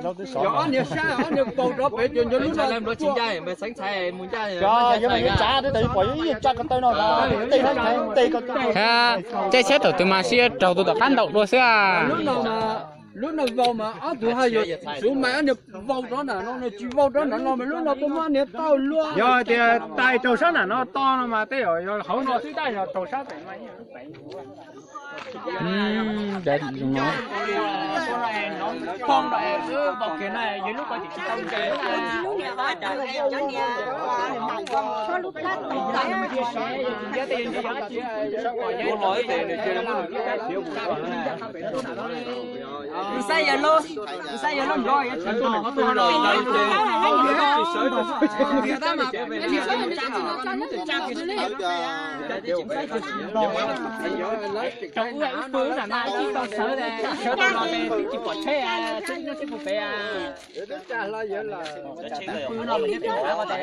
Cov ob niag sab ob niag vau rov pem cov ncuav lub no. Cov yog yuav tsav tej tas yuav pom yuav ib tsa ko taw no, tej no tej ko. Caij tsheb thaum twg mas sib raug tus tom qab ntaus dua xwb. Lub no vau mas ob tug haj yam suav mas ob niag vau rov nram no, tsis vau rov nram no mas lub no tuaj muab niag tau luaj. Yog tias tais raug sab nram no to no mas tej zaum yog hauv no xwb, tab yog raug sab pem no. Xav yog lub, xav yog lub nplog. Rau wb ib pw na, ib tau sawv, sawv tau los ces twb tsis pom tsheb, tsheb nyob tsheb puag pem. Pw no mas nyob pem hav ko tes.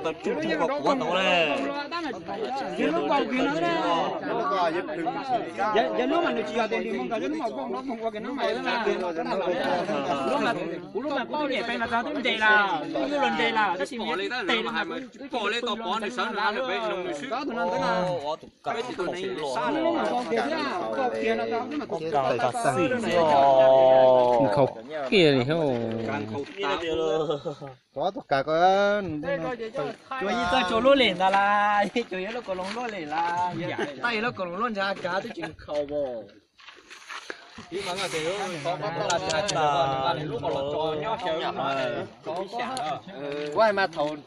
Tau tsuj tsuj kom kuav tau le. Yog lub mas nws tsis yog tias nws mus nrog lub mas vau no mus ua ke no mas, kuv lub mas kuv twb nyem pes mas txog twb nres lawm, twb yuav luag nres lawm tab sis nws tes no mas kuv twb pom li tau pov nws sawv nws no nws pem nws swb. Ob tug no ntawd na. Lub mas vau kiag thiab, vau kiag no tau lub mas kuv tes xwb. Khaus kiag li. Tov tus kawg ko, cuag yij txawj tsuas luaj li ntag las, cuag yog lub kaus loos luaj li las, tab yog lub kaus loos luaj ntshe kav twb tsis khaus as. Kuv hais mas thaum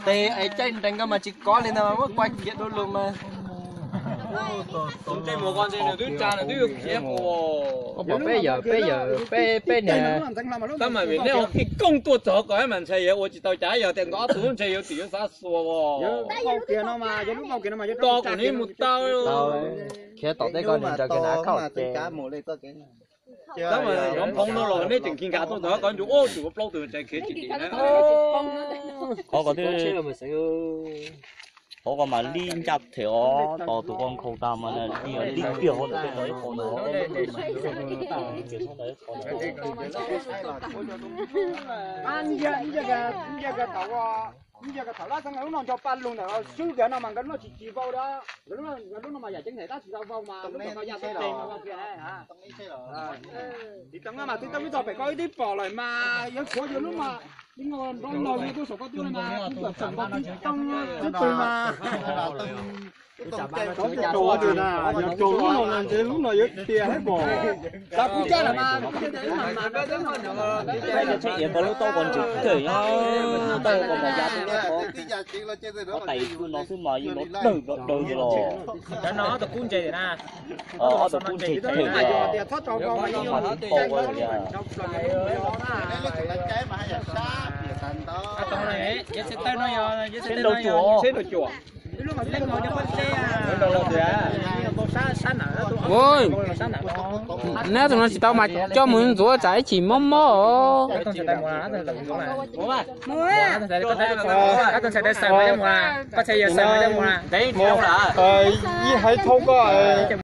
tes es caij nrees ko mas tsis kov li ntag mas muab kua kiag dua lug mas. Pom peb yawm, peb yawm, peb, peb niag. Tab mas vim neb ua khij koob tuaj txog ko mas ntshai yog ua tsis tau cas, yog tias nkawd ob tug ntshe yuav tsis yuav xav xuas as. Tos kuv neb mus tau. Khiav tom tej ko nws nraws kiag na khauj ces. Tab mas cov nphoo no los neb tseem khi nkag tuaj ntawd ko ncu ub tsum ua plaub tug tseem khiav tsis dim na. Qhov ko twb, qhov ko mas lib ncaj them os, tos tus ko nkhaus tag mas lib tiag hauv ntawm tej ntawd ib qho ntawd. Ib yam li thaum lab xeeb nkawd lub no nco pa lug ntawm swb nkawd no mas nkawd lub no tsis tsis vau li, nkawd lub no mas yam ceeb them tab tsis tau vau mas lub no ya tau tes mas vau kiag. Tsis tau mas tsis tau ib tog pem ko ib tib pom lawm mas yog tshuav yog lub mas tib no nrov laug li tuaj saum ko tuaj li mas kuv tuam tseem npau tib too xwb pw mas. Yog raug lub no na ntshe lub no yuav tias hais pom. Kuv cab lawm mas. Peb cov tsheb iav ko lub taub ko ntsis kawg nyob, taub ko mas ya tib qhov, qhov tais no xwb mas yeej nrov dawg nrov dawg li los. Cov no ob tug kub ntse na. Ob tug kub ntse them li, tau li. Tsheb nrau cuam. Neb tus no tsis tau mas coj mus ntxuav tsam ib chim mob mob os. Yeej hais thau koj.